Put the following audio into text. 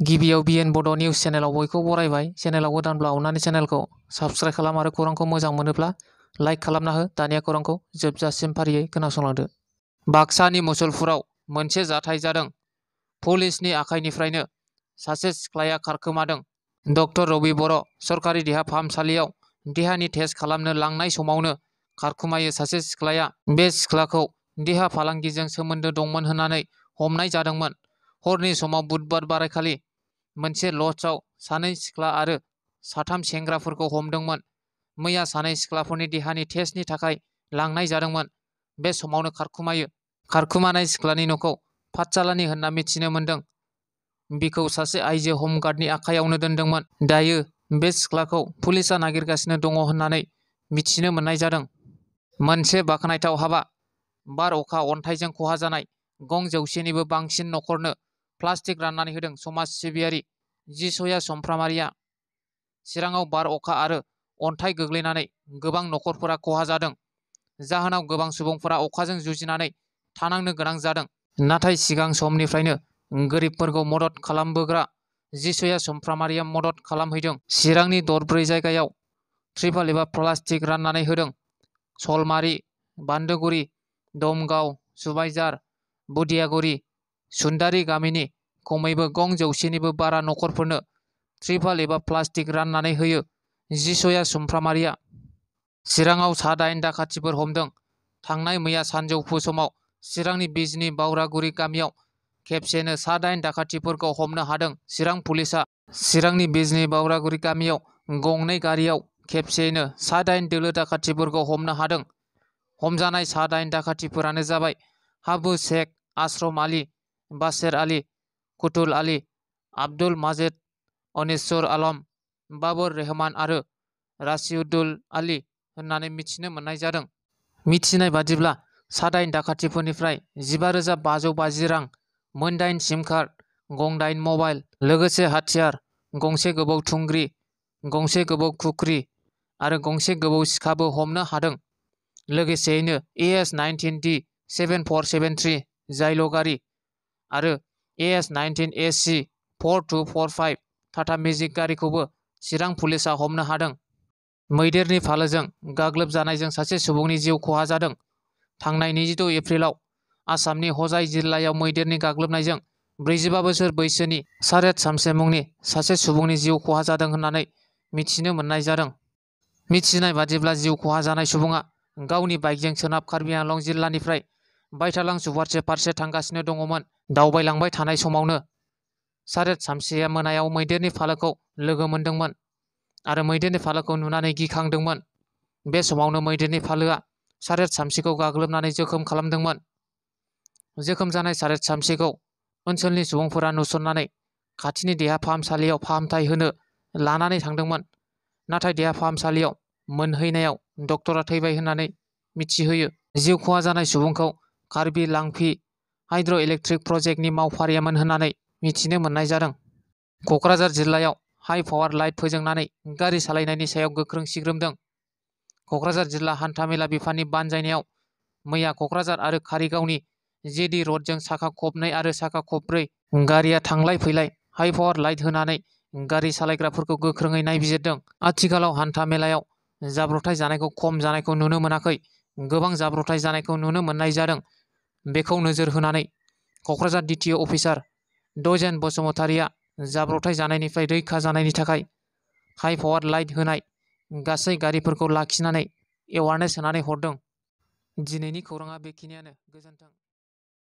गिबियाव बिएन बड' निउस चेनेलाव बयखौ बरायबाय। चेनेलाव गोदानब्ला अननानै चेनेलखौ साबस्क्राइब खालाम आरो खौरांखौ मोजां मोनोब्ला लाइक खालामना हो। दानिया खौरांखौ जोबजासिम फारियै खोनासंलांदो। बाक्सानि मुसलपुराव मोनसे जाथाय जादों। पुलिसनि आखाइनिफ्रायनो सासे सिख्लाया खारखोमादों। डक्टर रबि बर' सरकारि देहा फाहामसालियाव देहानि टेस्ट खालामनो लांनाय समावनो खारखोमायो सासे सिख्लाया। बे सिख्लाखौ देहा फालांगिजों सोमोन्दो दंमोन होननानै हमनाय जादोंमोन। हरनि समाव बुधबार बारायखालि मोनसे लजआव सानै सिख्ला आरो साथाम सेंग्राफोरखौ हमदोंमोन। मैया सानै सिख्लाफोरनि देहानि टेस्टनि थाखाय लांनाय जादोंमोन। बे समावनो खारखुमायो। खारखुमानाय सिख्लानि न'खौ पाठसालानि होनना मिथिनो मोन्दों। बिखौ सासे आइजो हमगार्डनि आखायावनो दोनदोंमोन। दायो बे सिख्लाखौ पुलिसआ नागिरगासिनो दङ होननानै मिथिनो मोननाय जादों। मोनसे बाखनायथाव हाबा। बार अखा अन्थाइजों खहा जानाय 200निबो बांसिन न'खरनो प्लास्टिक राननानै होदों समाज सिबियारि जिसया समफ्रामारिया। चिराङाव बार अखा आरो अन्थाइ गोग्लैनानै गोबां न'खरफोरा खहा जादों। जाहोनाव गोबां सुबुंफोरा अखाजों जुजिनानै थानांनो गोनां जादों। नाथाय सिगां समनिफ्रायनो गोरिबफोरखौ मदद खालामबोग्रा जिसया समफ्रामारिया मदद खालामहैदों। चिरांनि दरब्रै जायगायाव त्रिपाल एबा प्लास्टिक राननानै होदों। सलमारि, बान्दोगुरि, दमगाव, सुबाइजार, बुदियागुरि, सुन्दारि गामिनि खमैबो 200निबो बारा न'खरफोरनो त्रिपाल एबा प्लास्टिक राननानै होयो जिसया सुमफ्रामारिया। चिराङाव सा-8 दाखाथिफोर हमदों। थांनाय मैया सानजौफु समाव चिरांनि बिजनी बावरागुरि गामियाव खेबसेनो सा-8 दाखाथिफोरखौ हमनो हादों चिरां पुलिसआ। चिरांनि बिजनी बावरागुरि गामियाव गंनै गारियाव खेबसेयैनो सा-8 दोलो दाखाथिफोरखौ हमनो हादों। हमजानाय सा-8 दाखाथिफोरानो जाबाय हाबु शेख, आश्रम आली, बाशेर आली, कुतुल आली, आब्दुल माजिद, अनिस्वर आलम, बाबर रहमान आरो राशिउद्दुल आली होननानै मिथिनो मोननाय जादों। मिथिनाय बादिब्ला सा-8 दाखाथिफोरनिफ्राय 15,550 रां, मोन 8 सिम कार्ड, गं 8 मबाइल, लोगोसे हाथियार, गंसे गोबौ थुंग्रि, गंसे गोबौ खुख्रि आरो गंसे गोबौ सिखाबो हमनो हादों। लोगोसेयैनो AS-19D 7473 जायल' गारि आरो AS-19 AC 4245 टाटा मेजिक गारिखौबो चिरां पुलिसआ हमनो हादों। मैदेरनि फालोजों गाग्लोबजानायजों सासे सुबुंनि जिउ खहा जादों। थांनाय 26 एप्रिलाव आसामनि हजाइ जिल्लायाव मैदेरनि गाग्लोबनायजों 45 बोसोर बैसोनि सारेत सामसे मुंनि सासे सुबुंनि जिउ खहा जादों होननानै मिथिनो मोननाय जादों। मिथिनाय बादिब्ला जिउ खहा जानाय सुबुङा गावनि बाइकजों सोनाब कार्बि आंलं जिल्लानिफ्राय बायथालां सुबारचे फारसे थांगासिनो दङमोन। दावबायलांबाय थानाय समावनो सारेत सामसेया मोनायाव मैदेरनि फालोखौ लोगो मोनदोंमोन आरो मैदेरनि फालोखौ नुनानै गिखांदोंमोन। बे समावनो मैदेरनि फालोआ सारेत सामसेखौ गाग्लोबनानै जोखोम खालामदोंमोन। जोखोम जानाय सारेत सामसेखौ ओनसोलनि सुबुंफोरा नुसननानै खाथिनि देहा फाहामसालियाव फाहामथाय होनो लानानै थांदोंमोन। नाथाय देहा फाहामसालियाव मोनहैनायाव डक्टरा थैबाय होननानै मिथिहोयो। जिउ खहा जानाय सुबुंखौ कार्बि लांफि हाइड्र' इलेक्ट्रिक प्रजेक्टनि मावफारियामोन होननानै मिथिनो मोननाय जादों। क'क्राझार जिल्लायाव हाइ पावार लाइट फोजोंनानै गारि सालायनायनि सायाव गोख्रों सिग्रोमदों। क'क्राझार जिल्ला हान्थामेला बिफाननि बानजायनायाव मैया क'क्राझार आरो कारिगावनि जेडि रडजों साखा खबनै आरो साखा खबब्रै गारिया थांलाय फैलाय हाइ पावार लाइट होनानै गारि सालायग्राफोरखौ गोख्रोङै नायबिजिरदों। आथिखालाव हान्था मेलायाव जाब्रबथाय जानायखौ खम जानायखौ नुनो मोनाखै, गोबां जाब्रबथाय जानायखौ नुनो मोननाय जादों। बेखौ नोजोर होनानै क'क्राझार DTO अफिसार दजेन बसुमतारिया जाब्रबथाय जानायनिफ्राय रैखा जानायनि थाखाय हाइ पावार लाइट होनाय गासै गारिफोरखौ लाखिनानै एवारनेस होनानै हरदों। दिनैनि खौराङा बेखिनियानो। गोजोन्थों।